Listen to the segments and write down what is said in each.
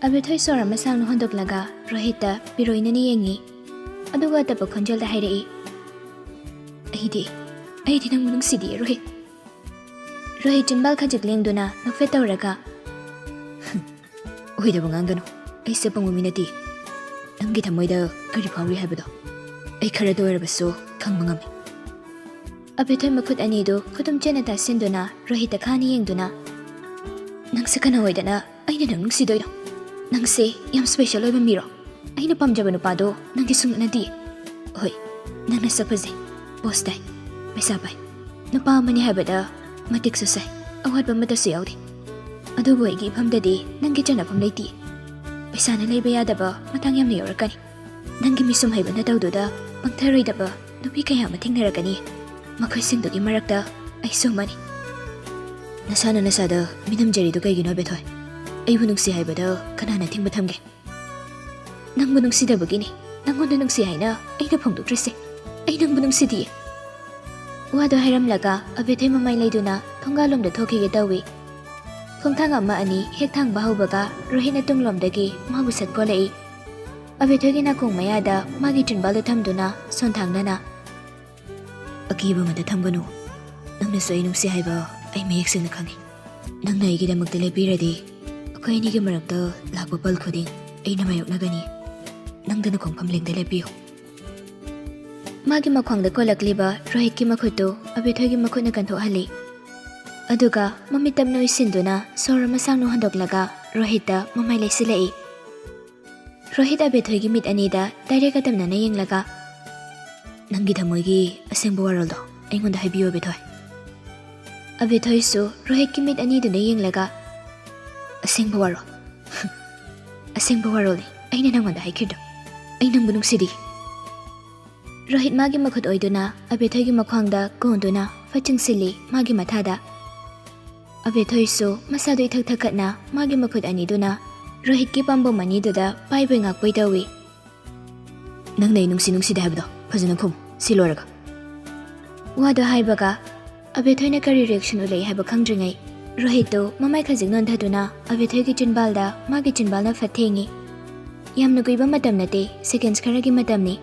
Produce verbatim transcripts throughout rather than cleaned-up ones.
ꯑꯕꯦꯊꯣꯏ ꯁꯣꯔ ꯑꯃ ꯁꯥꯡꯅ ꯍꯣꯟꯗꯣꯛꯂꯒ ꯔꯣꯍꯤꯠꯇ ꯄꯤꯔꯣꯏꯅꯅ ꯌꯦꯡꯉꯤ꯫ ꯑꯗꯨꯒ ꯑꯇꯞꯄ ꯈꯣꯟꯖꯦꯜꯗ ꯍꯥꯏꯔꯛꯏ, "ꯑꯩꯗꯤ, ꯑꯩꯗꯤ ꯅꯪꯕꯨ ꯅꯨꯡꯁꯤꯗꯤꯌꯦ, ꯔꯣꯍꯤꯠ꯫" ꯔꯣꯍꯤꯠ ꯆꯤꯟꯕꯥꯜ ꯈꯖꯤꯛ ꯂꯦꯡꯗꯨꯅ ꯅꯣꯛꯐꯦꯠ ꯇꯧꯔꯒ, "ꯑꯣꯏꯗꯕ ꯉꯥꯡꯒꯅꯨ꯫ ꯑꯩꯁꯦ ꯑꯄꯪꯕ ꯃꯤ ꯅꯠꯇꯦ꯫ ꯅꯪꯒꯤ ꯊꯃꯣꯏꯗ ꯀꯔꯤ ꯐꯥꯎꯔꯤ ꯍꯥꯏꯕꯗꯣ ꯑꯩ ꯈꯔꯗ ꯑꯣꯏꯔꯕꯁꯨ ꯈꯪꯕ ꯉꯝꯃꯤ꯫" ꯑꯕꯦꯊꯣꯏ ꯃꯈꯨꯠ ꯑꯅꯤꯗꯨ ꯈꯨꯗꯨꯝ ꯆꯦꯠꯅ ꯇꯥꯁꯤꯟꯗꯨꯅ ꯔꯣꯍꯤꯠꯇ ꯈꯥꯅ ꯌꯦꯡꯗꯨꯅ, "ꯅꯪꯁꯦ ꯀꯅꯥ ꯑꯣꯏꯗꯅ ꯑꯩꯅ ꯅꯪ ꯅꯨꯡꯁꯤꯗꯣꯏꯅꯣ? ꯅꯪꯁꯦ ꯌꯥꯝ ꯁ꯭ꯄꯦꯁꯦꯜ ꯑꯣꯏꯕ ꯃꯤꯔꯣ? ꯑꯩꯅ ꯄꯥꯝꯖꯕ ꯅꯨꯄꯥꯗꯣ ꯅꯪꯗꯤ ꯁꯨꯡꯅꯠ ꯅꯠꯇꯤꯌꯦ꯫ ꯍꯣꯏ, ꯅꯪꯅ ꯁꯛ ꯐꯖꯩ, ꯄꯣꯁ ꯇꯥꯏ, ꯄꯩꯁꯥ ꯄꯥꯏ, ꯅꯨꯄꯥ ꯑꯃꯅꯤ ꯍꯥꯏꯕꯗ ꯃꯇꯤꯛꯁꯨ ꯆꯥꯏ, ꯑꯋꯥꯠꯄ ꯑꯃꯠꯇꯁꯨ ꯌꯥꯎꯗꯦ꯫ ꯑꯗꯨꯕꯨ ꯑꯩꯒꯤ ꯏꯐꯝꯗꯗꯤ ꯅꯪꯒꯤ ꯆꯟꯅꯐꯝ ꯂꯩꯇꯤꯌꯦ꯫ ꯄꯩꯁꯥꯅ ꯂꯩꯕ ꯌꯥꯗꯕ ꯃꯇꯥꯡ ꯌꯥꯝꯅ ꯌꯥꯎꯔꯛꯀꯅꯤ꯫ ꯅꯪꯒꯤ ꯃꯤꯁꯨꯝ ꯍꯩꯕ ꯅꯇꯧꯗꯨꯗ ꯄꯪꯊꯔꯣꯏꯗꯕ ꯅꯨꯄꯤ ꯀꯌꯥ ꯑꯃ ꯊꯦꯡꯅꯔꯛꯀꯅꯤ꯫ ꯃꯈꯣꯏꯁꯤꯡꯗꯨꯒꯤ ꯃꯔꯛꯇ ꯑꯩꯁꯨ ꯑꯃꯅꯤ꯫" "ꯅꯁꯥꯅ ꯅꯁꯥꯗ ꯃꯤꯅꯝꯖꯔꯤꯗꯨ ꯀꯩꯒꯤꯅꯣ, ꯑꯕꯦꯊꯣꯏ? ꯑꯩꯕꯨ ꯅꯨꯡꯁꯤ ꯍꯥꯏꯕꯗ ꯀꯅꯥꯅ ꯑꯊꯤꯡꯕ ꯊꯝꯒꯦ? ꯅꯪꯕꯨ ꯅꯨꯡꯁꯤꯗꯕꯒꯤꯅꯤ꯫ ꯅꯪꯉꯣꯟꯗ ꯅꯨꯡꯁꯤ ꯍꯥꯏꯅ ꯑꯩꯅ ꯐꯣꯡꯗꯣꯛꯇ꯭ꯔꯤꯁꯦ꯫ ꯑꯩ ꯅꯪꯕꯨ ꯅꯨꯡꯁꯤꯗꯤꯌꯦ꯫" ꯋꯥꯗꯣ ꯍꯥꯏꯔꯝꯂꯒ ꯑꯕꯦꯊꯣꯏ ꯃꯃꯥꯏ ꯂꯩꯗꯨꯅ ꯊꯣꯡꯒꯥꯜꯂꯣꯝꯗ ꯊꯣꯛꯈꯤꯒꯦ ꯇꯧꯏ꯫ ꯈꯣꯡꯊꯥꯡ ꯑꯃ ꯑꯅꯤ ꯍꯦꯛ ꯊꯥꯡꯕ ꯍꯧꯕꯒ ꯔꯣꯍꯤꯠꯅ ꯇꯨꯡꯂꯣꯝꯗꯒꯤ ꯃꯥꯕꯨ ꯁꯠꯀꯣꯜꯂꯛꯏ꯫ ꯑꯕꯦꯊꯣꯏꯒꯤ ꯅꯥꯀꯣꯡ ꯃꯌꯥꯗ ꯃꯥꯒꯤ ꯆꯤꯟꯕꯥꯜꯗꯨ ꯊꯝꯗꯨꯅ ꯁꯣꯟꯊꯥꯡꯅꯅ, "ꯑꯀꯤꯕ ꯑꯃꯠꯇ ꯊꯝꯒꯅꯨ꯫ ꯅꯪꯅꯁꯨ ꯑꯩ ꯅꯨꯡꯁꯤ ꯍꯥꯏꯕ ꯑꯩ ꯃꯌꯦꯛ ꯁꯦꯡꯅ ꯈꯪꯏ꯫ ꯅꯪꯅ ꯑꯩꯒꯤꯗꯃꯛꯇ ꯂꯦꯞꯄꯤꯔꯗꯤ ꯑꯩꯈꯣꯏ ꯑꯅꯤꯒꯤ ꯃꯔꯛꯇ ꯂꯥꯛꯄ ꯄꯜ ꯈꯨꯗꯤꯡ ꯑꯩꯅ ꯃꯥꯌꯣꯛꯅꯒꯅꯤ꯫ ꯅꯪꯗꯅ ꯈꯣꯡꯐꯝ ꯂꯦꯡꯗ ꯂꯦꯞꯄꯤꯌꯨ꯫" ꯃꯥꯒꯤ ꯃꯈ꯭ꯋꯥꯡꯗ ꯀꯣꯜꯂꯛꯂꯤꯕ ꯔꯣꯍꯤꯠꯀꯤ ꯃꯈꯨꯠꯇꯨ ꯑꯕꯦꯊꯣꯏꯒꯤ ꯃꯈꯨꯠꯅ ꯀꯟꯊꯣꯛꯍꯜꯂꯤ꯫ ꯑꯗꯨꯒ ꯃꯃꯤꯠ ꯇꯞꯅ ꯎꯏꯁꯤꯟꯗꯨꯅ ꯁꯣꯔ ꯑꯃ ꯁꯥꯡꯅ ꯍꯣꯟꯗꯣꯛꯂꯒ ꯔꯣꯍꯤꯠꯇ ꯃꯃꯥꯏ ꯂꯩꯁꯤꯜꯂꯛꯏ꯫ ꯔꯣꯍꯤꯠ ꯑꯕꯦꯊꯣꯏꯒꯤ ꯃꯤꯠ ꯑꯅꯤꯗ ꯗꯥꯏꯔꯦꯛ ꯑꯇꯝꯅꯅ ꯌꯦꯡꯂꯒ, "ꯅꯪꯒꯤ ꯊꯃꯣꯏꯒꯤ ꯑꯁꯦꯡꯕ ꯋꯥꯔꯣꯜꯗꯣ ꯑꯩꯉꯣꯟꯗ ꯍꯥꯏꯕꯤꯌꯨ, ꯑꯕꯦꯊꯣꯏ꯫" ꯑꯕꯦꯊꯣꯏꯁꯨ ꯔꯣꯍꯤꯠꯀꯤ ꯃꯤꯠ ꯑꯅꯤꯗꯨꯗ ꯌꯦꯡꯂꯒ, "ꯑꯁꯦꯡꯕ ꯋꯥꯔꯣꯜ? ꯑꯁꯦꯡꯕ ꯋꯥꯔꯣꯜꯅꯤ ꯑꯩꯅ ꯅꯪꯉꯣꯟꯗ ꯍꯥꯏꯈꯤꯕꯗꯣ꯫ ꯑꯩ ꯅꯪꯕꯨ ꯅꯨꯡꯁꯤꯗꯤ꯫" ꯔꯣꯍꯤꯠ ꯃꯥꯒꯤ ꯃꯈꯨꯠ ꯑꯣꯏꯗꯨꯅ ꯑꯕꯦꯊꯣꯏꯒꯤ ꯃꯈ꯭ꯋꯥꯡꯗ ꯀꯣꯟꯗꯨꯅ ꯐꯠ ꯆꯤꯡꯁꯤꯜꯂꯤ ꯃꯥꯒꯤ ꯃꯊꯥꯗ꯫ ꯑꯕꯦꯊꯣꯏꯁꯨ ꯃꯁꯥꯗꯨ ꯏꯊꯛ ꯊꯛꯀꯠꯅ ꯃꯥꯒꯤ ꯃꯈꯨꯠ ꯑꯅꯤꯗꯨꯅ ꯔꯣꯍꯤꯠꯀꯤ ꯄꯥꯝꯕꯣꯝ ꯑꯅꯤꯗꯨꯗ ꯄꯥꯏꯕꯣꯏ ꯉꯥꯛꯄꯣꯏ ꯇꯧꯏ꯫ "ꯅꯪꯅ ꯑꯩ ꯅꯨꯡꯁꯤ ꯅꯨꯡꯁꯤꯗꯦ ꯍꯥꯏꯕꯗꯣ ꯐꯖꯅ ꯈꯨꯝꯃꯨ, ꯁꯤ ꯂꯣꯏꯔꯒ꯫" ꯋꯥꯗꯣ ꯍꯥꯏꯕꯒ ꯑꯕꯦꯊꯣꯏꯅ ꯀꯔꯤ ꯔꯤꯌꯦꯛꯁꯟ ꯎꯠꯂꯛꯏ ꯍꯥꯏꯕ ꯈꯪꯗ꯭ꯔꯤꯉꯩ ꯔꯣꯍꯤꯠꯇꯨ ꯃꯃꯥꯏ ꯈꯖꯤꯛ ꯅꯣꯟꯊꯗꯨꯅ ꯑꯕꯦꯊꯣꯏꯒꯤ ꯆꯤꯟꯕꯥꯜꯗ ꯃꯥꯒꯤ ꯆꯤꯟꯕꯥꯜꯅ ꯐꯠ ꯊꯦꯡꯉꯤ꯫ ꯌꯥꯝꯅ ꯀꯨꯏꯕ ꯃꯇꯝ ꯅꯠꯇꯦ, ꯁꯦꯀꯦꯟꯁ ꯈꯔꯒꯤ ꯃꯇꯝꯅꯤ꯫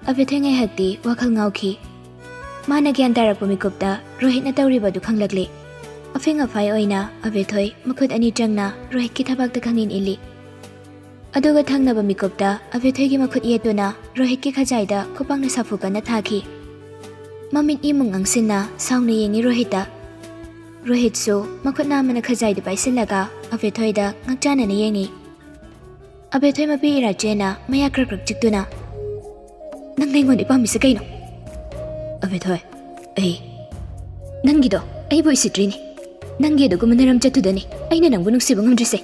ꯑꯕꯦꯊꯣꯏ ꯉꯥꯏꯍꯥꯛꯇꯤ ꯋꯥꯈꯜ ꯉꯥꯎꯈꯤ꯫ ꯃꯥꯅ ꯒ꯭ꯌꯥꯟ ꯇꯥꯔꯛꯄ ꯃꯤꯀꯨꯞꯇ ꯔꯣꯍꯤꯠꯅ ꯇꯧꯔꯤꯕꯗꯨ ꯈꯪꯂꯛꯂꯦ꯫ ꯑꯐꯤꯡ ꯑꯐꯥꯏ ꯑꯣꯏꯅ ꯑꯕꯦꯊꯣꯏ ꯃꯈꯨꯠ ꯑꯅꯤ ꯆꯪꯅ ꯔꯣꯍꯤꯠꯀꯤ ꯊꯕꯥꯛꯇ ꯈꯪꯏꯟ ꯏꯜꯂꯤ꯫ ꯑꯗꯨꯒ ꯊꯪꯅꯕ ꯃꯤꯀꯨꯞꯇ ꯑꯕꯦꯊꯣꯏꯒꯤ ꯃꯈꯨꯠ ꯌꯦꯠꯇꯨꯅ ꯔꯣꯍꯤꯠꯀꯤ ꯈꯖꯥꯏꯗ ꯈꯨꯄꯥꯛꯅ ꯁꯥꯐꯨ ꯀꯟꯅ ꯊꯥꯈꯤ꯫ ꯃꯃꯤꯠ ꯏꯃꯨꯡ ꯉꯥꯡꯁꯤꯟꯅ ꯁꯥꯎꯅ ꯌꯦꯡꯉꯤ ꯔꯣꯍꯤꯠꯇ꯫ ꯔꯣꯍꯤꯠꯁꯨ ꯃꯈꯨꯠ ꯅꯥꯝꯃꯅ ꯈꯖꯥꯏꯗꯨ ꯄꯥꯏꯁꯤꯜꯂꯒ ꯑꯕꯦꯊꯣꯏꯗ ꯉꯛꯆꯥꯟꯅꯅ ꯌꯦꯡꯉꯤ꯫ ꯑꯕꯦꯊꯣꯏ ꯃꯄꯤ ꯏꯔꯥꯆꯦꯅ ꯃꯌꯥ ꯀ꯭ꯔꯛ ꯀ꯭ꯔꯛ ꯆꯤꯛꯇꯨꯅ, "ꯅꯪ ꯑꯩꯉꯣꯟꯗ ꯄꯥꯝꯃꯤꯁꯦ ꯀꯩꯅꯣ?" "ꯑꯕꯦꯊꯣꯏ, ꯑꯩ, ꯅꯪꯒꯤꯗꯣ ꯑꯩꯕꯨ ꯎꯁꯤꯠꯇ꯭ꯔꯤꯅꯤ꯫ ꯅꯪꯒꯤ ꯑꯗꯨꯒꯨꯝꯕ ꯅꯔꯝ ꯆꯠꯇꯨꯗꯅꯤ ꯑꯩꯅ ꯅꯪꯕꯨ ꯅꯨꯡꯁꯤꯕ ꯉꯝꯗ꯭ꯔꯤꯁꯦ꯫"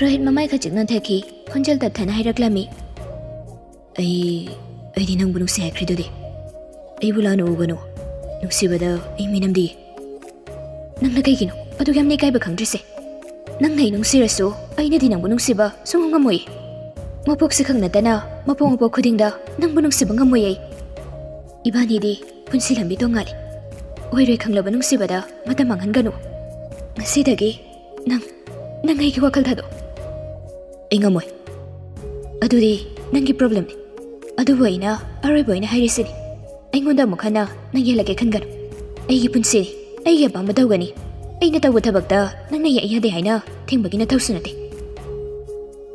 ꯔꯣꯍꯤꯠ ꯃꯃꯥꯏ ꯈꯖꯤꯛ ꯅꯣꯟꯊꯈꯤ, ꯈꯣꯟꯖꯦꯜ ꯇꯞꯊꯅ ꯍꯥꯏꯔꯛꯂꯝꯃꯤ, "ꯑꯩ, ꯑꯩꯗꯤ ꯅꯪꯕꯨ ꯅꯨꯡꯁꯤ ꯍꯥꯏꯈ꯭ꯔꯤꯗꯨꯗꯤ꯫ ꯑꯩꯕꯨ ꯂꯥꯟꯅ ꯎꯒꯅꯨ꯫ ꯅꯨꯡꯁꯤꯕꯗ ꯑꯩ ꯃꯤꯅꯝꯗꯤ꯫ ꯅꯪꯅ ꯀꯩꯒꯤꯅꯣ ꯑꯗꯨꯛ ꯌꯥꯝꯅ ꯏꯀꯥꯏꯕ ꯈꯪꯗ꯭ꯔꯤꯁꯦ? ꯅꯪꯅ ꯑꯩ ꯅꯨꯡꯁꯤꯔꯁꯨ ꯑꯩꯅꯗꯤ ꯅꯪꯕꯨ ꯅꯨꯡꯁꯤꯕ ꯁꯨꯡꯉꯝ ꯉꯝꯃꯣꯏ꯫ ꯃꯄꯣꯛꯁꯤ ꯈꯛ ꯅꯠꯇꯅ ꯃꯄꯣꯛ ꯃꯄꯣꯛ ꯈꯨꯗꯤꯡꯗ ꯅꯪꯕꯨ ꯅꯨꯡꯁꯤꯕ ꯉꯝꯃꯣꯏ ꯑꯩ꯫ ꯏꯕꯥꯅꯤꯗꯤ ꯄꯨꯟꯁꯤ ꯂꯝꯕꯤ ꯇꯣꯉꯥꯜꯂꯤ꯫ ꯑꯣꯏꯔꯣꯏ ꯈꯪꯂꯕ ꯅꯨꯡꯁꯤꯕꯗ ꯃꯇꯝ ꯃꯥꯡꯍꯟꯒꯅꯨ꯫ ꯉꯁꯤꯗꯒꯤ ꯅꯪ, ꯅꯪ ꯑꯩꯒꯤ ꯋꯥꯈꯜ ꯊꯥꯗꯣꯛ꯫ ꯑꯩ ꯉꯝꯃꯣꯏ꯫ ꯑꯗꯨꯗꯤ ꯅꯪꯒꯤ ꯄ꯭ꯔꯣꯕ꯭ꯂꯦꯝꯅꯤ꯫ ꯑꯗꯨꯕꯨ ꯑꯩꯅ ꯑꯔꯣꯏꯕ ꯑꯣꯏꯅ ꯍꯥꯏꯔꯤꯁꯤꯅꯤ꯫ ꯑꯩꯉꯣꯟꯗ ꯑꯃꯨꯛ ꯍꯟꯅ ꯅꯪ ꯌꯦꯜꯂꯛꯀꯦ ꯈꯟꯒꯅꯨ꯫ ꯑꯩꯒꯤ ꯄꯨꯟꯁꯤꯅꯤ, ꯑꯩꯒꯤ ꯑꯄꯥꯝꯕ ꯇꯧꯒꯅꯤ꯫ ꯑꯩꯅ ꯇꯧꯕ ꯊꯕꯛꯇ ꯅꯪꯅ ꯌꯥꯏ ꯌꯥꯗꯦ ꯍꯥꯏꯅ ꯊꯤꯡꯕꯒꯤ ꯅꯊꯧꯁꯨ ꯅꯠꯇꯦ꯫"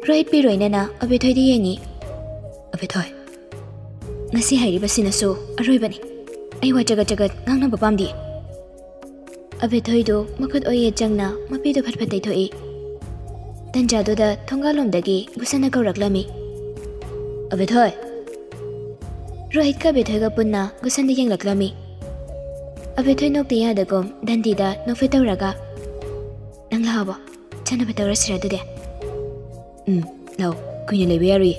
ꯔꯣꯍꯤꯠ ꯄꯤꯔꯣꯏꯅꯅ ꯑꯕꯦꯊꯣꯏꯗ ꯌꯦꯡꯉꯤ꯫ "ꯑꯕꯦꯊꯣꯏ, ꯉꯁꯤ ꯍꯥꯏꯔꯤꯕꯁꯤꯅꯁꯨ ꯑꯔꯣꯏꯕꯅꯤ꯫ ꯑꯩ ꯋꯥ ꯆꯒꯠ ꯆꯒꯠ ꯉꯥꯡꯅꯕ ꯄꯥꯝꯗꯦ꯫" ꯑꯕꯦꯊꯣꯏꯗꯨ ꯃꯈꯨꯠ ꯑꯣꯏꯌꯦ ꯆꯪꯅ ꯃꯄꯤꯗꯨ ꯐꯠ ꯐꯠ ꯇꯩꯊꯣꯛꯏ꯫ ꯇꯟꯖꯥꯗꯨꯗ ꯊꯣꯡꯒꯥꯜꯂꯣꯝꯗꯒꯤ ꯒꯨꯁꯟꯅ ꯀꯧꯔꯛꯂꯝꯃꯤ, "ꯑꯕꯦꯊꯣꯏ!" ꯔꯣꯍꯤꯠꯀ ꯑꯕꯦꯊꯣꯏꯒ ꯄꯨꯟꯅ ꯒꯨꯁꯟꯗ ꯌꯦꯡꯂꯛꯂꯝꯃꯤ꯫ ꯑꯕꯦꯊꯣꯏ ꯅꯣꯛꯇ ꯌꯥꯗꯒꯨꯝ ꯗꯟꯗꯤꯗ ꯅꯣꯛꯐꯦꯠ ꯇꯧꯔꯒ, "ꯅꯪ ꯂꯥꯛꯑꯕꯣ? ꯆꯥꯅꯕ ꯇꯧꯔꯁꯤꯔ ꯑꯗꯨꯗꯤ?" "ꯎꯝ, ꯂꯥꯛꯑꯣ꯫ ꯀꯨꯏꯅ ꯂꯩꯕ ꯌꯥꯔꯣꯏꯌꯦ꯫"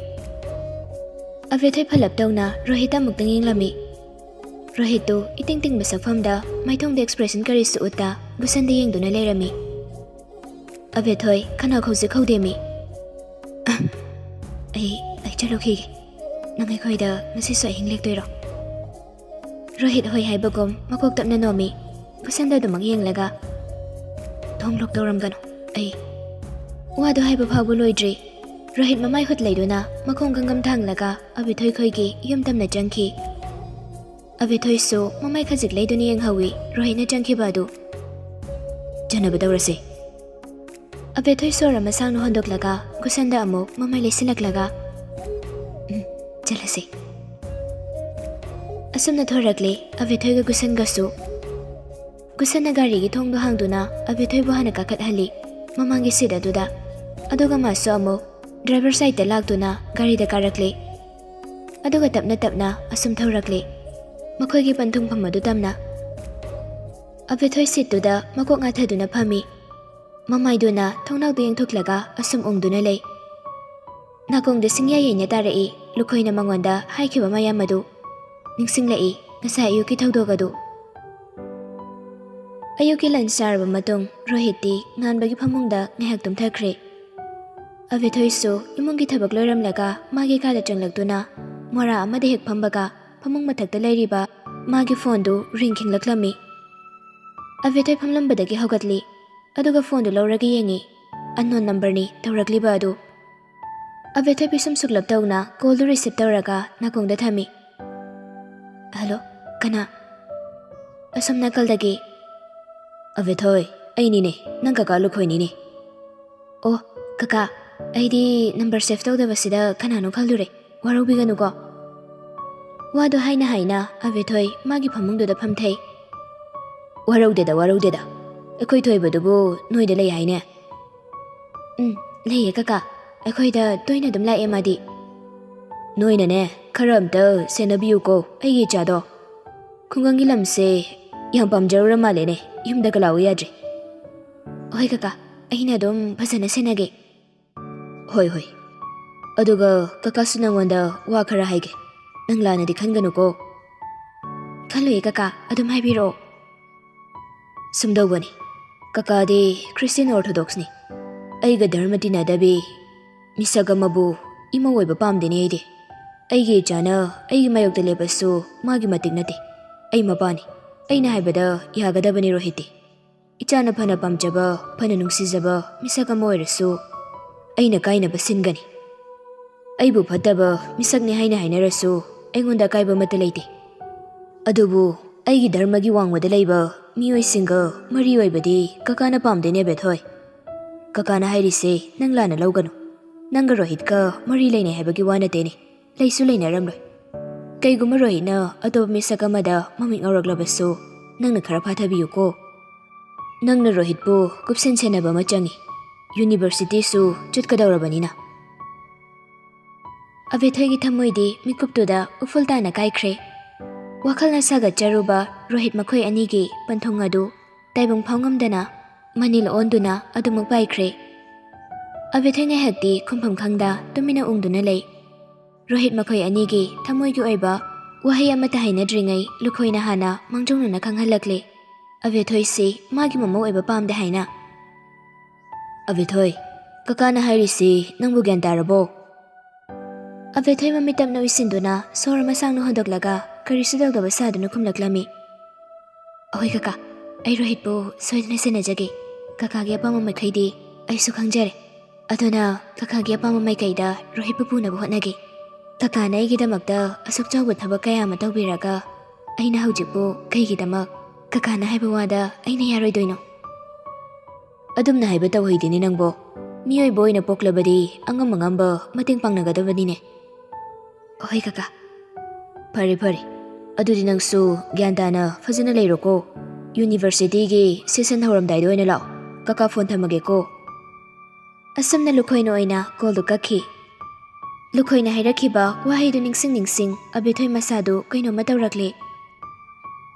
ꯑꯕꯦꯊꯣꯏ ꯐꯜꯂꯞ ꯇꯧꯅ ꯔꯣꯍꯤꯠꯇ ꯑꯃꯨꯛꯇꯪ ꯌꯦꯡꯂꯝꯃꯤ꯫ ꯔꯣꯍꯤꯠꯇꯨ ꯏꯇꯤꯡ ꯇꯤꯡꯕ ꯁꯛꯐꯝꯗ ꯃꯥꯏꯊꯣꯡꯗ ꯑꯦꯛꯁꯄ꯭ꯔꯦꯁꯟ ꯀꯔꯤꯁꯨ ꯎꯠꯇ ꯒꯨꯁꯟꯗ ꯌꯦꯡꯗꯨꯅ ꯂꯩꯔꯝꯃꯤ꯫ ꯑꯕꯦꯊꯣꯏ ꯈꯅꯥꯎ ꯍꯧꯖꯤꯛ ꯍꯧꯗꯦꯝꯃꯤ꯫ "ꯑ, ꯑꯩ, ꯑꯩ ꯆꯠꯂꯨꯈꯤꯒꯦ꯫ ꯅꯪ ꯑꯩꯈꯣꯏꯗ ꯉꯁꯤꯁꯨ ꯑꯍꯤꯡ ꯂꯦꯛꯇꯣꯏꯔꯣ?" ꯔꯣꯍꯤꯠ ꯍꯣꯏ ꯍꯥꯏꯕꯒꯨꯝ ꯃꯀꯣꯛ ꯇꯞꯅ ꯅꯣꯝꯃꯤ꯫ ꯒꯨꯁꯟꯗ ꯑꯗꯨꯃꯛ ꯌꯦꯡꯂꯒ, "ꯊꯣꯡ ꯂꯣꯛ ꯇꯧꯔꯝꯒꯅꯨ, ꯑꯩ"꯫ ꯋꯥꯗꯨ ꯍꯥꯏꯕ ꯐꯥꯎꯕ ꯂꯣꯏꯗ꯭ꯔꯤ, ꯔꯣꯍꯤꯠ ꯃꯃꯥꯏ ꯍꯨꯠ ꯂꯩꯗꯨꯅ ꯃꯈꯣꯡ ꯒꯪꯒꯝ ꯊꯥꯡꯂꯒ ꯑꯕꯦꯊꯣꯏ ꯈꯣꯏꯒꯤ ꯌꯨꯝ ꯇꯝꯅ ꯆꯪꯈꯤ꯫ ꯑꯕꯦꯊꯣꯏꯁꯨ ꯃꯃꯥꯏ ꯈꯖꯤꯛ ꯂꯩꯗꯨꯅ ꯌꯦꯡꯍꯧꯏ ꯔꯣꯍꯤꯠꯅ ꯆꯪꯈꯤꯕ ꯑꯗꯨ꯫ "ꯆꯠꯅꯕ ꯇꯧꯔꯁꯤ"꯫ ꯑꯕꯦꯊꯣꯏ ꯁꯣꯔ ꯑꯃ ꯁꯥꯡꯅ ꯍꯣꯟꯗꯣꯛꯂꯒ ꯒꯨꯁꯟꯗ ꯑꯃꯨꯛ ꯃꯃꯥꯏ ꯂꯩꯁꯤꯜꯂꯛꯂꯒ, "ꯎꯝ, ꯆꯠꯂꯁꯤ"꯫ ꯑꯁꯨꯝꯅ ꯊꯣꯔꯛꯂꯦ ꯑꯕꯦꯊꯣꯏꯒ ꯒꯨꯁꯟꯒꯁꯨ꯫ ꯒꯨꯁꯟꯅ ꯒꯥꯔꯤꯒꯤ ꯊꯣꯡꯗꯣ ꯍꯥꯡꯗꯨꯅ ꯑꯕꯦꯊꯣꯏꯕꯨ ꯍꯥꯟꯅ ꯀꯥꯈꯠꯍꯜꯂꯤ ꯃꯃꯥꯡꯒꯤ ꯁꯤꯠ ꯑꯗꯨꯗ꯫ ꯑꯗꯨꯒ ꯃꯥꯁꯨ ꯑꯃꯨꯛ ꯗ꯭ꯔꯥꯏꯚꯔ ꯁꯥꯏꯠꯇ ꯂꯥꯛꯇꯨꯅ ꯒꯥꯔꯤꯗ ꯀꯥꯔꯛꯂꯦ꯫ ꯑꯗꯨꯒ ꯇꯞꯅ ꯇꯞꯅ ꯑꯁꯨꯝ ꯊꯧꯔꯛꯂꯦ ꯃꯈꯣꯏꯒꯤ ꯄꯟꯊꯨꯡꯐꯝ ꯑꯗꯨ ꯇꯝꯅ꯫ ꯑꯕꯦꯊꯣꯏ ꯁꯤꯠꯇꯨꯗ ꯃꯀꯣꯛ ꯉꯥꯊꯗꯨꯅ ꯐꯝꯃꯤ꯫ ꯃꯃꯥꯏꯗꯨꯅ ꯊꯣꯡꯅꯥꯎꯗ ꯌꯦꯡꯊꯣꯛꯂꯒ ꯑꯁꯨꯝ ꯎꯪꯗꯨꯅ ꯂꯩ꯫ ꯅꯥꯀꯣꯡꯗ ꯁꯤꯡꯌꯥ ꯌꯩꯅ ꯇꯥꯔꯛꯏ ꯂꯨꯈꯣꯏꯅ ꯃꯉꯣꯟꯗ ꯍꯥꯏꯈꯤꯕ ꯃꯌꯥꯝ ꯑꯗꯨ꯫ ꯅꯤꯡꯁꯤꯡꯂꯛꯏ ꯉꯁꯥꯏ ꯑꯌꯨꯛꯀꯤ ꯊꯧꯗꯣꯛ ꯑꯗꯨ꯫ ꯑꯌꯨꯛꯀꯤ ꯂꯟꯆ ꯆꯥꯔꯕ ꯃꯇꯨꯡ ꯔꯣꯍꯤꯠꯇꯤ ꯉꯥꯟꯕꯒꯤ ꯐꯃꯨꯡꯗ ꯉꯥꯏꯍꯥꯛ ꯇꯨꯝꯊꯈ꯭ꯔꯦ꯫ ꯑꯕꯦꯊꯣꯏꯁꯨ ꯏꯃꯨꯡꯒꯤ ꯊꯕꯛ ꯂꯣꯏꯔꯝꯂꯒ ꯃꯥꯒꯤ ꯀꯥꯗ ꯆꯪꯂꯛꯇꯨꯅ ꯃꯣꯔꯥ ꯑꯃꯗ ꯍꯦꯛ ꯐꯝꯕꯒ ꯐꯃꯨꯡ ꯃꯊꯛꯇ ꯂꯩꯔꯤꯕ ꯃꯥꯒꯤ ꯐꯣꯟꯗꯨ ꯔꯤꯡ ꯈꯤꯡꯂꯛꯂꯝꯃꯤ꯫ ꯑꯕꯦꯊꯣꯏ ꯐꯝꯂꯝꯕꯗꯒꯤ ꯍꯧꯒꯠꯂꯤ, ꯑꯗꯨꯒ ꯐꯣꯟꯗꯨ ꯂꯧꯔꯒ ꯌꯦꯡꯉꯤ꯫ ꯑꯟꯅꯣꯟ ꯅꯝꯕꯔꯅꯤ ꯇꯧꯔꯛꯂꯤꯕ ꯑꯗꯨ꯫ ꯑꯕꯦꯊꯣꯏ ꯄꯤꯁꯨꯝ ꯁꯨꯛꯂꯞ ꯇꯧꯅ ꯀꯣꯜꯗꯨ ꯔꯤꯁꯤꯞ ꯇꯧꯔꯒ ꯅꯥꯀꯣꯡꯗ ꯊꯝꯃꯤ꯫ "ꯍꯜꯂꯣ, ꯀꯅꯥ?" ꯑꯁꯣꯝ ꯅꯥꯀꯜꯗꯒꯤ, "ꯑꯕꯦꯊꯣꯏ, ꯑꯩꯅꯤꯅꯦ, ꯅꯪ ꯀꯀꯥ ꯂꯨꯈꯣꯏꯅꯤꯅꯦ"꯫ "ꯑꯣ, ꯀꯀꯥ, ꯑꯩꯗꯤ ꯅꯝꯕꯔ ꯁꯦꯚ ꯇꯧꯗꯕꯁꯤꯗ ꯀꯅꯥꯅꯣ ꯈꯜꯂꯨꯔꯦ꯫ ꯋꯥꯔꯧꯕꯤꯒꯅꯨꯀꯣ"꯫ ꯋꯥꯗꯣ ꯍꯥꯏꯅ ꯍꯥꯏꯅ ꯑꯕꯦꯊꯣꯏ ꯃꯥꯒꯤ ꯐꯃꯨꯡꯗꯨꯗ ꯐꯝꯊꯩ꯫ "ꯋꯥꯔꯧꯗꯦꯗ, ꯋꯥꯔꯧꯗꯦꯗ꯫ ꯑꯩꯈꯣꯏ ꯊꯣꯏꯕꯗꯨꯕꯨ ꯅꯣꯏꯗ ꯂꯩ ꯍꯥꯏꯅꯦ?" "ꯎꯝ, ꯂꯩꯌꯦ ꯀꯀꯥ꯫ ꯑꯩꯈꯣꯏꯗ ꯇꯣꯏꯅ ꯑꯗꯨꯝ ꯂꯥꯛꯑꯦ ꯃꯥꯗꯤ"꯫ "ꯅꯣꯏꯅꯅꯦ, ꯈꯔ ꯑꯝꯇ ꯁꯦꯟꯅꯕꯤꯌꯨꯀꯣ ꯑꯩꯒꯤ ꯏꯆꯥꯗꯣ꯫ ꯈꯨꯡꯒꯪꯒꯤ ꯂꯝꯁꯦ ꯌꯥꯝ ꯄꯥꯝꯖꯔꯨꯔ ꯃꯥꯜꯂꯦꯅꯦ, ꯌꯨꯝꯗꯒ ꯂꯥꯛꯎ ꯌꯥꯗ꯭ꯔꯦ"꯫ "ꯍꯣꯏ ꯀꯀꯥ, ꯑꯩꯅ ꯑꯗꯨꯝ ꯐꯖꯅ ꯁꯦꯟꯅꯒꯦ"꯫ "ꯍꯣꯏ, ꯍꯣꯏ꯫ ꯑꯗꯨꯒ ꯀꯀꯥꯁꯨ ꯅꯪꯉꯣꯟꯗ ꯋꯥ ꯈꯔ ꯍꯥꯏꯒꯦ꯫ ꯅꯪ ꯂꯥꯟꯅꯗꯤ ꯈꯟꯒꯅꯨꯀꯣ"꯫ "ꯈꯜꯂꯣꯏꯌꯦ ꯀꯀꯥ, ꯑꯗꯨꯝ ꯍꯥꯏꯕꯤꯔꯛꯑꯣ"꯫ "ꯁꯨꯝꯗꯧꯕꯅꯤ, ꯀꯀꯥꯗꯤ ꯈ꯭ꯔꯤꯁꯇꯤꯌꯟ ꯑꯣꯔꯊꯣꯗꯣꯛꯁꯅꯤ꯫ ꯑꯩꯒ ꯙꯔꯃ ꯇꯤꯟꯅꯗꯕꯤ ꯃꯤꯁꯛ ꯑꯃꯕꯨ ꯏꯃꯧ ꯑꯣꯏꯕ ꯄꯥꯝꯗꯦꯅꯦ ꯑꯩꯗꯤ꯫ ꯑꯩꯒꯤ ꯏꯆꯥꯅ ꯑꯩꯒꯤ ꯃꯥꯌꯣꯛꯇ ꯂꯦꯞꯄꯁꯨ ꯃꯥꯒꯤ ꯃꯇꯤꯛ ꯅꯠꯇꯦ, ꯑꯩ ꯃꯄꯥꯅꯤ"꯫ ꯑꯩꯅ ꯍꯥꯏꯕꯗ ꯌꯥꯒꯗꯕꯅꯤ ꯔꯣꯍꯤꯠꯇꯤ꯫ ꯏꯆꯥꯅ ꯐꯅ ꯄꯥꯝꯖꯕ, ꯐꯅ ꯅꯨꯡꯁꯤꯖꯕ ꯃꯤꯁꯛ ꯑꯃ ꯑꯣꯏꯔꯁꯨ ꯑꯩꯅ ꯀꯥꯏꯅꯕ ꯁꯤꯟꯒꯅꯤ꯫ ꯑꯩꯕꯨ ꯐꯠꯇꯕ ꯃꯤꯁꯛꯅꯤ ꯍꯥꯏꯅ ꯍꯥꯏꯅꯔꯁꯨ ꯑꯩꯉꯣꯟꯗ ꯑꯀꯥꯏꯕ ꯑꯃꯠꯇ ꯂꯩꯇꯦ꯫ ꯑꯗꯨꯕꯨ ꯑꯩꯒꯤ ꯙꯔꯃꯒꯤ ꯋꯥꯡꯃꯗ ꯂꯩꯕ ꯃꯤꯑꯣꯏꯁꯤꯡꯒ ꯃꯔꯤ ꯑꯣꯏꯕꯗꯤ ꯀꯀꯥꯅ ꯄꯥꯝꯗꯦꯅꯦ ꯑꯕꯦꯊꯣꯏ꯫ ꯀꯀꯥꯅ ꯍꯥꯏꯔꯤꯁꯦ ꯅꯪ ꯂꯥꯟꯅ ꯂꯧꯒꯅꯨ꯫ ꯅꯪꯒ ꯔꯣꯍꯤꯠꯀ ꯃꯔꯤ ꯂꯩꯅꯩ ꯍꯥꯏꯕꯒꯤ ꯋꯥ ꯅꯠꯇꯦꯅꯦ꯫ ꯂꯩꯁꯨ ꯂꯩꯅꯔꯝꯂꯣꯏ꯫ ꯀꯩꯒꯨꯝꯕ ꯔꯣꯍꯤꯠꯅ ꯑꯇꯣꯞꯄ ꯃꯤꯁꯛ ꯑꯃꯗ ꯃꯃꯤꯠ ꯉꯥꯎꯔꯛꯂꯕꯁꯨ ꯅꯪꯅ ꯈꯔ ꯐꯥꯊꯕꯤꯌꯨꯀꯣ꯫ ꯅꯪꯅ ꯔꯣꯍꯤꯠꯄꯨ ꯀꯨꯞꯁꯦꯟ ꯁꯦꯟꯅꯕ ꯑꯃ ꯆꯪꯏ꯫ ꯌꯨꯅꯤꯚꯔꯁꯤꯇꯤꯁꯨ ꯆꯠꯀꯗꯧꯔꯕꯅꯤꯅ꯫ ꯑꯕꯦꯊꯣꯏꯒꯤ ꯊꯃꯣꯏꯗꯤ ꯃꯤꯀꯨꯞꯇꯨꯗ ꯎꯐꯨꯜ ꯇꯥꯅ ꯀꯥꯏꯈ꯭ꯔꯦ꯫ ꯋꯥꯈꯜꯅ ꯁꯥꯒꯠꯆꯔꯨꯕ ꯔꯣꯍꯤꯠ ꯃꯈꯣꯏ ꯑꯅꯤꯒꯤ ꯄꯟꯊꯨꯡ ꯑꯗꯨ ꯇꯥꯏꯕꯪ ꯐꯥꯎꯉꯝꯗꯅ ꯃꯅꯤꯜ ꯑꯣꯟꯗꯨꯅ ꯑꯗꯨꯃꯛ ꯄꯥꯏꯈ꯭ꯔꯦ꯫ ꯑꯕꯦꯊꯣꯏ ꯉꯥꯏꯍꯥꯛꯇꯤ ꯈꯨꯝꯐꯝ ꯈꯪꯗ ꯇꯨꯃꯤꯟꯅ ꯎꯪꯗꯨꯅ ꯂꯩ꯫ ꯔꯣꯍꯤꯠ ꯃꯈꯣꯏ ꯑꯅꯤꯒꯤ ꯊꯃꯣꯏꯒꯤ ꯑꯣꯏꯕ ꯋꯥꯍꯩ ꯑꯃꯠꯇ ꯍꯥꯏꯅꯗ꯭ꯔꯤꯉꯩ ꯂꯨꯈꯣꯏꯅ ꯍꯥꯟꯅ ꯃꯥꯡꯖꯧꯅꯅ ꯈꯪꯍꯜꯂꯛꯂꯦ, ꯑꯕꯦꯊꯣꯏꯁꯤ ꯃꯥꯒꯤ ꯃꯃꯧ ꯑꯣꯏꯕ ꯄꯥꯝꯗꯦ ꯍꯥꯏꯅ꯫ "ꯑꯕꯦꯊꯣꯏ, ꯀꯀꯥꯅ ꯍꯥꯏꯔꯤꯁꯤ ꯅꯪꯕꯨ ꯒ꯭ꯌꯥꯟ ꯇꯥꯔꯕꯣ?" ꯑꯕꯦꯊꯣꯏ ꯃꯃꯤꯠ ꯇꯞꯅ ꯎꯏꯁꯤꯟꯗꯨꯅ ꯁꯣꯔ ꯑꯃ ꯁꯥꯡꯅ ꯍꯣꯟꯗꯣꯛꯂꯒ ꯀꯔꯤꯁꯨ ꯇꯧꯗꯕ ꯁꯥꯗꯨꯅ ꯈꯨꯝꯂꯛꯂꯝꯃꯤ꯫ "ꯑꯍꯣꯏ ꯀꯀꯥ, ꯑꯩ ꯔꯣꯍꯤꯠꯄꯨ ꯁꯣꯏꯗꯅ ꯁꯦꯟꯅꯖꯒꯦ꯫ ꯀꯀꯥꯒꯤ ꯑꯄꯥꯝꯕ ꯃꯥꯏꯀꯩꯗꯤ ꯑꯩꯁꯨ ꯈꯪꯖꯔꯦ꯫ ꯑꯗꯨꯅ ꯀꯀꯥꯒꯤ ꯑꯄꯥꯝꯕ ꯃꯥꯏꯀꯩꯗ ꯔꯣꯍꯤꯠꯄꯨ ꯄꯨꯅꯕ ꯍꯣꯠꯅꯒꯦ꯫ ꯀꯀꯥꯅ ꯑꯩꯒꯤꯗꯃꯛꯇ ꯑꯁꯨꯛ ꯆꯥꯎꯕ ꯊꯕꯛ ꯀꯌꯥ ꯑꯃ ꯇꯧꯕꯤꯔꯒ ꯑꯩꯅ ꯍꯧꯖꯤꯛꯄꯨ ꯀꯩꯒꯤꯗꯃꯛ ꯀꯀꯥꯅ ꯍꯥꯏꯕ ꯋꯥꯗ ꯑꯩꯅ ꯌꯥꯔꯣꯏꯗꯣꯏꯅꯣ?" "ꯑꯗꯨꯝꯅ ꯍꯥꯏꯕ ꯇꯧꯍꯩꯗꯦꯅꯦ ꯅꯪꯕꯣ꯫ ꯃꯤꯑꯣꯏꯕ ꯑꯣꯏꯅ ꯄꯣꯛꯂꯕꯗꯤ ꯑꯉꯝ ꯑꯉꯝꯕ ꯃꯇꯦꯡ ꯄꯥꯡꯅꯒꯗꯕꯅꯤꯅꯦ꯫" "ꯑꯍꯣꯏ ꯀꯀꯥ꯫" "ꯐꯔꯦ ꯐꯔꯦ, ꯑꯗꯨꯗꯤ ꯅꯪꯁꯨ ꯒ꯭ꯌꯥꯟ ꯇꯥꯅ ꯐꯖꯅ ꯂꯩꯔꯣꯀꯣ꯫ ꯌꯨꯅꯤꯚꯔꯁꯤꯇꯤꯒꯤ ꯁꯦꯁꯟ ꯍꯧꯔꯝꯗꯥꯏꯗ ꯑꯣꯏꯅ ꯂꯥꯛꯑꯣ꯫ ꯀꯀꯥ ꯐꯣꯟ ꯊꯝꯃꯒꯦꯀꯣ꯫" ꯑꯁꯨꯝꯅ ꯂꯨꯈꯣꯏꯅ ꯑꯣꯏꯅ ꯀꯣꯜꯗꯨ ꯀꯛꯈꯤ꯫ ꯂꯨꯈꯣꯏꯅ ꯍꯥꯏꯔꯛꯈꯤꯕ ꯋꯥꯍꯩꯗꯨ ꯅꯤꯡꯁꯤꯡ ꯅꯤꯡꯁꯤꯡ ꯑꯕꯦꯊꯣꯏ ꯃꯁꯥꯗꯨ ꯀꯩꯅꯣꯝꯃ ꯇꯧꯔꯛꯂꯦ꯫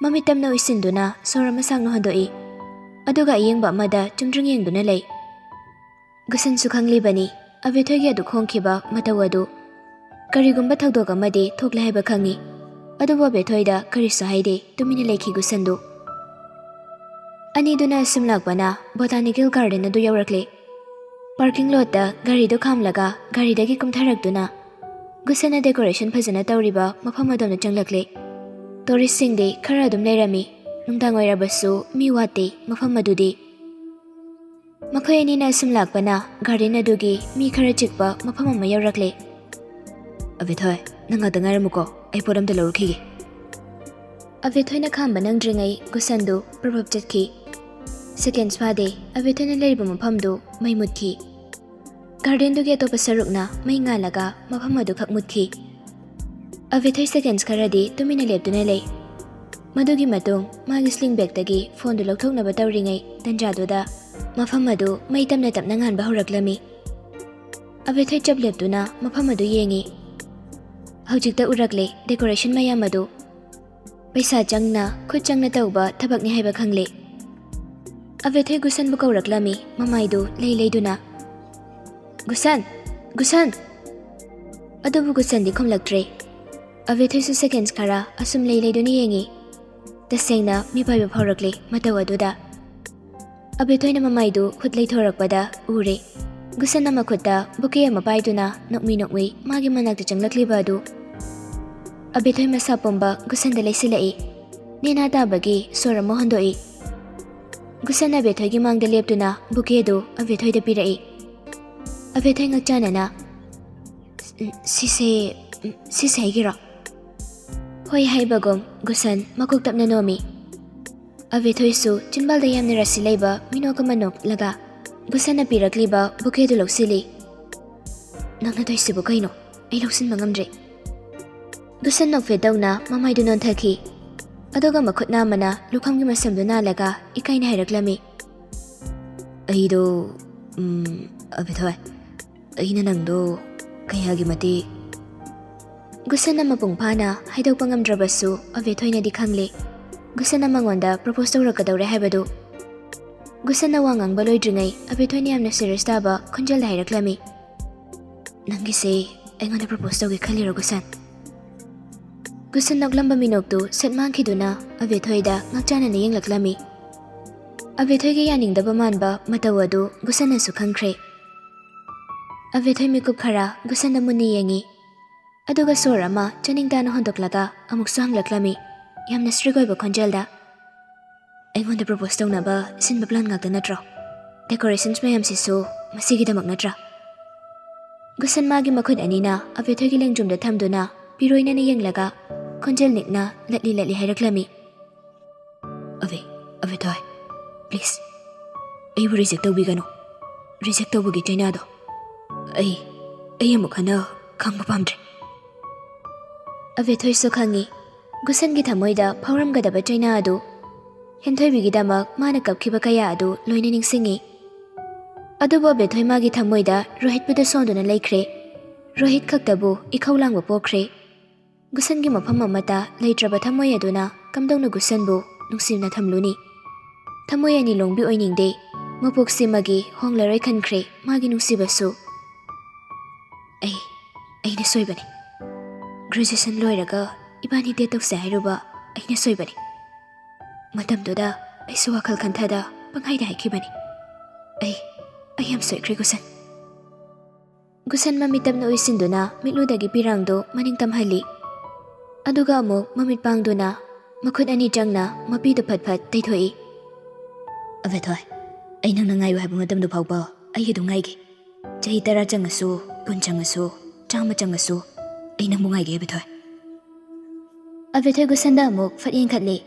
ꯃꯃꯤꯠ ꯇꯞꯅ ꯎꯏꯁꯤꯟꯗꯨꯅ ꯁꯣꯔ ꯑꯃ ꯁꯥꯡꯅ ꯍꯣꯟꯗꯣꯛꯏ꯫ ꯑꯗꯨꯒ ꯑꯌꯦꯡꯕ ꯑꯃꯗ ꯆꯨꯝꯗ꯭ꯔꯤꯡ ꯌꯦꯡꯗꯨꯅ ꯂꯩ꯫ ꯒꯨꯁꯟꯁꯨ ꯈꯪꯂꯤꯕꯅꯤ ꯑꯕꯦꯊꯣꯏꯒꯤ ꯑꯗꯨ ꯈꯣꯡꯈꯤꯕ ꯃꯇꯧ ꯑꯗꯨ꯫ ꯀꯔꯤꯒꯨꯝꯕ ꯊꯧꯗꯣꯛ ꯑꯃꯗꯤ ꯊꯣꯛꯂꯦ ꯍꯥꯏꯕ ꯈꯪꯏ꯫ ꯑꯗꯨꯕꯨ ꯑꯕꯦꯊꯣꯏꯗ ꯀꯔꯤꯁꯨ ꯍꯥꯏꯗꯦ, ꯇꯨꯃꯤꯟꯅ ꯂꯩꯈꯤ ꯒꯨꯁꯟꯗꯨ꯫ ꯑꯅꯤꯗꯨꯅ ꯑꯁꯨꯝ ꯂꯥꯛꯄꯅ ꯕꯣꯇꯥꯅꯤꯀꯦꯜ ꯒꯥꯔꯗꯦꯟ ꯑꯗꯨ ꯌꯧꯔꯛꯂꯦ꯫ ꯄꯥꯔꯀꯤꯡ ꯂꯣꯠꯇ ꯒꯥꯔꯤꯗꯨ ꯈꯥꯝꯂꯒ ꯒꯥꯔꯤꯗꯒꯤ ꯀꯨꯝꯊꯔꯛꯇꯨꯅ ꯒꯨꯁꯟꯅ ꯗꯦꯀꯣꯔꯦꯁꯟ ꯐꯖꯅ ꯇꯧꯔꯤꯕ ꯃꯐꯝ ꯑꯗꯣꯝꯗ ꯆꯪꯂꯛꯂꯦ꯫ ꯇꯨꯔꯤꯁꯁꯤꯡꯗꯤ ꯈꯔ ꯑꯗꯨꯝ ꯂꯩꯔꯝꯃꯤ꯫ ꯅꯨꯡꯗꯥꯡ ꯑꯣꯏꯔꯕꯁꯨ ꯃꯤ ꯋꯥꯠꯇꯦ ꯃꯐꯝ ꯑꯗꯨꯗꯤ꯫ ꯃꯈꯣꯏ ꯑꯅꯤꯅ ꯑꯁꯨꯝ ꯂꯥꯛꯄꯅ ꯒꯥꯔꯗꯦꯟ ꯑꯗꯨꯒꯤ ꯃꯤ ꯈꯔ ꯆꯤꯛꯄ ꯃꯐꯝ ꯑꯃ ꯌꯧꯔꯛꯂꯦ꯫ "ꯑꯕꯦꯊꯣꯏ, ꯅꯪ ꯉꯥꯛꯇ ꯉꯥꯏꯔꯝꯃꯨꯀꯣ, ꯑꯩ ꯄꯣꯠ ꯑꯝꯇ ꯂꯧꯔꯨꯈꯤꯒꯦ"꯫ ꯑꯕꯦꯊꯣꯏꯅ ꯈꯥꯝꯕ ꯅꯪꯗ꯭ꯔꯤꯉꯩ ꯒꯨꯁꯟꯗꯨ ꯄ꯭ꯔꯞ ꯄ꯭ꯔꯞ ꯆꯠꯈꯤ꯫ ꯁꯦꯀꯦꯟꯁ ꯐꯥꯗꯦ ꯑꯕꯦꯊꯣꯏꯅ ꯂꯩꯔꯤꯕ ꯃꯐꯝꯗꯨ ꯃꯩ ꯃꯨꯠꯈꯤ꯫ ꯒꯥꯔꯗꯦꯟꯗꯨꯒꯤ ꯑꯇꯣꯞꯄ ꯁꯔꯨꯛꯅ ꯃꯩ ꯉꯥꯜꯂꯒ ꯃꯐꯝ ꯑꯗꯨ ꯈꯛ ꯃꯨꯠꯈꯤ꯫ ꯑꯕꯦꯊꯣꯏ ꯁꯦꯀꯦꯟꯁ ꯈꯔꯗꯤ ꯇꯨꯃꯤꯟꯅ ꯂꯦꯞꯇꯨꯅ ꯂꯩ꯫ ꯃꯗꯨꯒꯤ ꯃꯇꯨꯡ ꯃꯥꯒꯤ ꯁ꯭ꯂꯤꯡ ꯕꯦꯒꯇꯒꯤ ꯐꯣꯟꯗꯨ ꯂꯧꯊꯣꯛꯅꯕ ꯇꯧꯔꯤꯉꯩ ꯇꯟꯖꯥꯗꯨꯗ ꯃꯐꯝ ꯑꯗꯨ ꯃꯩ ꯇꯞꯅ ꯇꯞꯅ ꯉꯥꯟꯕ ꯍꯧꯔꯛꯂꯝꯃꯤ꯫ ꯑꯕꯦꯊꯣꯏ ꯆꯞ ꯂꯦꯞꯇꯨꯅ ꯃꯐꯝ ꯑꯗꯨ ꯌꯦꯡꯉꯤ꯫ ꯍꯧꯖꯤꯛꯇ ꯎꯔꯛꯂꯦ ꯗꯦꯀꯣꯔꯦꯁꯟ ꯃꯌꯥꯝ ꯑꯗꯨ꯫ ꯄꯩꯁꯥ ꯆꯪꯅ, ꯈꯨꯠ ꯆꯪꯅ ꯇꯧꯕ ꯊꯕꯛꯅꯤ ꯍꯥꯏꯕ ꯈꯪꯂꯦ꯫ ꯑꯕꯦꯊꯣꯏ ꯒꯨꯁꯟꯕꯨ ꯀꯧꯔꯛꯂꯝꯃꯤ, ꯃꯃꯥꯏꯗꯨ ꯂꯩ ꯂꯩꯗꯨꯅ꯫ "ꯒꯨꯁꯟ! ꯒꯨꯁꯟ!" ꯑꯗꯨꯕꯨ ꯒꯨꯁꯟꯗꯤ ꯈꯨꯝꯂꯛꯇ꯭ꯔꯦ꯫ ꯑꯕꯦꯊꯣꯏꯁꯨ ꯁꯦꯀꯦꯟꯁ ꯈꯔ ꯑꯁꯨꯝ ꯂꯩ ꯂꯩꯗꯨꯅ ꯌꯦꯡꯉꯤ꯫ ꯇꯁꯦꯡꯅ ꯃꯤꯄꯥꯏꯕ ꯐꯥꯎꯔꯛꯂꯦ ꯃꯇꯧ ꯑꯗꯨꯗ꯫ ꯑꯕꯦꯊꯣꯏꯅ ꯃꯃꯥꯏꯗꯨ ꯈꯨꯠ ꯂꯩꯊꯣꯔꯛꯄꯗ ꯎꯔꯦ꯫ ꯒꯨꯁꯟꯅ ꯃꯈꯨꯠꯇ ꯕꯨꯀꯦ ꯑꯃ ꯄꯥꯏꯗꯨꯅ ꯅꯣꯛꯃꯤ ꯅꯣꯛꯃꯤ ꯃꯥꯒꯤ ꯃꯅꯥꯛꯇ ꯆꯪꯂꯛꯂꯤꯕ ꯑꯗꯨ꯫ ꯑꯕꯦꯊꯣꯏ ꯃꯁꯥ ꯄꯨꯝꯕ ꯒꯨꯁꯟꯗ ꯂꯩꯁꯤꯜꯂꯛꯏ꯫ ꯅꯦꯅꯥ ꯇꯥꯕꯒꯤ ꯁꯣꯔ ꯑꯃ ꯍꯣꯟꯗꯣꯛꯏ꯫ ꯒꯨꯁꯟ ꯑꯕꯦꯊꯣꯏꯒꯤ ꯃꯥꯡꯗ ꯂꯦꯞꯇꯨꯅ ꯕꯨꯀꯦꯗꯨ ꯑꯕꯦꯊꯣꯏꯗ ꯄꯤꯔꯛꯏ꯫ ꯑꯕꯦꯊꯣꯏ ꯉꯛꯆꯥꯟꯅꯅ, "ꯁꯤꯁꯦ, ꯁꯤꯁꯦ ꯑꯩꯒꯤꯔꯣ?" ꯍꯣꯏ ꯍꯥꯏꯕꯒꯨꯝ ꯒꯨꯁꯟ ꯃꯀꯣꯛ ꯇꯞꯅ ꯅꯣꯝꯃꯤ꯫ ꯑꯕꯦꯊꯣꯏꯁꯨ ꯆꯤꯟꯕꯥꯜꯗ ꯌꯥꯝꯅ ꯔꯥꯁꯤ ꯂꯩꯕ ꯃꯤꯅꯣꯛ ꯑꯃ ꯅꯣꯛꯂꯒ ꯒꯨꯁꯟꯅ ꯄꯤꯔꯛꯂꯤꯕ ꯕꯨꯀꯦꯗꯨ ꯂꯧꯁꯤꯜꯂꯤ꯫ "ꯅꯪꯅ ꯇꯧꯏꯁꯤꯕꯨ ꯀꯩꯅꯣ? ꯑꯩ ꯂꯧꯁꯤꯟꯕ ꯉꯝꯗ꯭ꯔꯦ"꯫ ꯒꯨꯁꯟ ꯅꯣꯛꯐꯦꯠ ꯇꯧꯅ ꯃꯃꯥꯏꯗꯨ ꯅꯣꯟꯊꯈꯤ꯫ ꯑꯗꯨꯒ ꯃꯈꯨꯠ ꯅꯥꯝꯃꯅ ꯂꯨꯈꯝꯒꯤ ꯃꯁꯝꯗꯨ ꯅꯥꯜꯂꯒ ꯏꯀꯥꯏꯅ ꯍꯥꯏꯔꯛꯂꯝꯃꯤ꯫ "ꯑꯩꯗꯣ, ꯎꯝ, ꯑꯕꯦꯊꯣꯏ, ꯑꯩꯅ ꯅꯪꯗꯣ ꯀꯌꯥꯒꯤ ꯃꯇꯤꯛ"꯫ ꯒꯨꯁꯟꯅ ꯃꯄꯨꯡ ꯐꯥꯅ ꯍꯥꯏꯗꯣꯛꯄ ꯉꯝꯗ꯭ꯔꯕꯁꯨ ꯑꯕꯦꯊꯣꯏꯅꯗꯤ ꯈꯪꯂꯦ꯫ ꯒꯨꯁꯟꯅ ꯃꯉꯣꯟꯗ ꯄ꯭ꯔꯣꯄꯣꯁ ꯇꯧꯔꯛꯀꯗꯧꯔꯦ ꯍꯥꯏꯕꯗꯨ꯫ ꯒꯨꯁꯟꯅ ꯋꯥ ꯉꯥꯡꯕ ꯂꯣꯏꯗ꯭ꯔꯤꯉꯩ ꯑꯕꯦꯊꯣꯏꯅ ꯌꯥꯝꯅ ꯁꯤꯔꯤꯌꯁ ꯇꯥꯕ ꯈꯣꯟꯖꯦꯜꯗ ꯍꯥꯏꯔꯛꯂꯝꯃꯤ꯫ "ꯅꯪꯒꯤꯁꯦ ꯑꯩꯉꯣꯟꯗ ꯄ꯭ꯔꯣꯄꯣꯁ ꯇꯧꯒꯦ ꯈꯜꯂꯤꯔꯣ ꯒꯨꯁꯟ?" ꯒꯨꯁꯟ ꯅꯣꯛꯂꯝꯕ ꯃꯤꯅꯣꯛꯇꯨ ꯁꯠ ꯃꯥꯡꯈꯤꯗꯨꯅ ꯑꯕꯦꯊꯣꯏꯗ ꯉꯛꯆꯥꯟꯅꯅ ꯌꯦꯡꯂꯛꯂꯝꯃꯤ꯫ ꯑꯕꯦꯊꯣꯏꯒꯤ ꯌꯥꯅꯤꯡꯗꯕ ꯃꯥꯟꯕ ꯃꯇꯧ ꯑꯗꯨ ꯒꯨꯁꯟꯅꯁꯨ ꯈꯪꯈ꯭ꯔꯦ꯫ ꯑꯕꯦꯊꯣꯏ ꯃꯤꯀꯨꯞ ꯈꯔ ꯒꯨꯁꯟꯗ ꯃꯨꯟꯅ ꯌꯦꯡꯉꯤ꯫ ꯑꯗꯨꯒ ꯁꯣꯔ ꯑꯃ ꯆꯥꯅꯤꯡ ꯇꯥꯅ ꯍꯣꯟꯗꯣꯛꯂꯒ ꯑꯃꯨꯛꯁꯨ ꯍꯪꯂꯛꯂꯝꯃꯤ, ꯌꯥꯝꯅ ꯁ꯭ꯇ꯭ꯔꯤꯛ ꯑꯣꯏꯕ ꯈꯣꯟꯖꯦꯜꯗ꯫ ꯑꯩꯉꯣꯟꯗ ꯄ꯭ꯔꯣꯄꯣꯁ ꯇꯧꯅꯕ ꯁꯤꯟꯕ ꯄ꯭ꯂꯥꯟ ꯉꯥꯛꯇ ꯅꯠꯇ꯭ꯔꯣ? ꯗꯦꯀꯣꯔꯦꯁꯟꯁ ꯃꯌꯥꯝꯁꯤꯁꯨ ꯃꯁꯤꯒꯤꯗꯃꯛ ꯅꯠꯇ꯭ꯔꯥ? ꯒꯨꯁꯟ ꯃꯥꯒꯤ ꯃꯈꯨꯠ ꯑꯅꯤꯅ ꯑꯕꯦꯊꯣꯏꯒꯤ ꯂꯦꯡꯖꯨꯝꯗ ꯊꯝꯗꯨꯅ ꯄꯤꯔꯣꯏꯅꯅ ꯌꯦꯡꯂꯒ ꯈꯣꯟꯖꯦꯜ ꯅꯤꯛꯅ ꯂꯠꯂꯤ ꯂꯠꯂꯤ ꯍꯥꯏꯔꯛꯂꯝꯃꯤ꯫ ꯑꯕꯦ, ꯑꯕꯦꯊꯣꯏ, ꯄ꯭ꯂꯤꯖ, ꯑꯩꯕꯨ ꯔꯤꯖꯦꯛ ꯇꯧꯕꯤꯒꯅꯨ꯫ ꯔꯤꯖꯦꯛ ꯇꯧꯕꯒꯤ ꯆꯩꯅꯥꯗꯣ ꯑꯩ, ꯑꯩ ꯑꯃꯨꯛ ꯍꯟꯅ ꯈꯪꯕ ꯄꯥꯝꯗ꯭ꯔꯦ꯫ ꯑꯕꯦꯊꯣꯏꯁꯨ ꯈꯪꯉꯤ, ꯒꯨꯁꯟꯒꯤ ꯊꯃꯣꯏꯗ ꯐꯥꯎꯔꯝꯒꯗꯕ ꯆꯩꯅꯥ ꯑꯗꯨ ꯍꯦꯟꯊꯣꯏꯕꯤꯒꯤꯗꯃꯛ ꯃꯥꯅ ꯀꯞꯈꯤꯕ ꯀꯌꯥ ꯑꯗꯨ ꯂꯣꯏꯅ ꯅꯤꯡꯁꯤꯡꯉꯤ꯫ ꯑꯗꯨꯕꯨ ꯑꯕꯦꯊꯣꯏ ꯃꯥꯒꯤ ꯊꯃꯣꯏꯗ ꯔꯣꯍꯤꯠꯄꯨꯗ ꯁꯣꯟꯗꯨꯅ ꯂꯩꯈ꯭ꯔꯦ꯫ ꯔꯣꯍꯤꯠ ꯈꯛꯇꯕꯨ ꯏꯈꯧ ꯂꯥꯡꯕ ꯄꯣꯛꯈ꯭ꯔꯦ꯫ ꯒꯨꯁꯟꯒꯤ ꯃꯐꯝ ꯑꯃꯠꯇ ꯂꯩꯇ꯭ꯔꯕ ꯊꯃꯣꯏ ꯑꯗꯨꯅ ꯀꯝꯗꯧꯅ ꯒꯨꯁꯟꯕꯨ ꯅꯨꯡꯁꯤꯅ ꯊꯝꯂꯨꯅꯤ? ꯊꯃꯣꯏ ꯑꯅꯤ ꯂꯣꯡꯕꯤ ꯑꯣꯏꯅꯤꯡꯗꯦ꯫ ꯃꯄꯣꯛꯁꯤꯃꯒꯤ ꯍꯣꯡꯂꯔꯣꯏ ꯈꯟꯈ꯭ꯔꯦ ꯃꯥꯒꯤ ꯅꯨꯡꯁꯤꯕꯁꯨ꯫ ꯑꯩ, ꯑꯩꯅ ꯁꯣꯏꯕꯅꯤ꯫ ꯒ꯭ꯔꯦꯖꯨꯑꯦꯁꯟ ꯂꯣꯏꯔꯒ ꯏꯕꯥꯅꯤ ꯗꯦꯠ ꯇꯧꯁꯦ ꯍꯥꯏꯔꯨꯕ ꯑꯩꯅ ꯁꯣꯏꯕꯅꯤ꯫ ꯃꯇꯝꯗꯨꯗ ꯑꯩꯁꯨ ꯋꯥꯈꯜ ꯈꯟꯊꯗ ꯄꯪꯍꯥꯏꯗ ꯍꯥꯏꯈꯤꯕꯅꯤ꯫ ꯑꯩ, ꯑꯩ ꯌꯥꯝ ꯁꯣꯏꯈ꯭ꯔꯦ ꯒꯨꯁꯟ꯫ ꯒꯨꯁꯟ ꯃꯃꯤꯠ ꯇꯞꯅ ꯎꯏꯁꯤꯟꯗꯨꯅ ꯃꯤꯠꯂꯨꯗꯒꯤ ꯄꯤꯔꯥꯡꯗꯨ ꯃꯅꯤꯡ ꯇꯝꯍꯜꯂꯤ꯫ ꯑꯗꯨꯒ ꯑꯃꯨꯛ ꯃꯃꯤꯠ ꯄꯥꯡꯗꯨꯅ ꯃꯈꯨꯠ ꯑꯅꯤ ꯆꯪꯅ ꯃꯄꯤꯗꯨ ꯐꯠ ꯐꯠ ꯇꯩꯊꯣꯛꯏ꯫ ꯑꯕꯦꯊꯣꯏ, ꯑꯩ ꯅꯪꯅ ꯉꯥꯏꯌꯨ ꯍꯥꯏꯕ ꯃꯇꯝꯗꯨ ꯐꯥꯎꯕ ꯑꯩ ꯑꯗꯨꯝ ꯉꯥꯏꯒꯦ꯫ ꯆꯍꯤ ꯇꯔꯥ ꯆꯪꯉꯁꯨ, ꯀꯨꯟ ꯆꯪꯉꯁꯨ, ꯆꯥꯝꯃ ꯆꯪꯉꯁꯨ, ꯑꯩ ꯅꯪꯕꯨ ꯉꯥꯏꯒꯦ ꯑꯕꯦꯊꯣꯏ꯫ ꯑꯕꯦꯊꯣꯏ ꯒꯨꯁꯟꯗ ꯑꯃꯨꯛ ꯐꯠ ꯌꯦꯡꯈꯠꯂꯤ꯫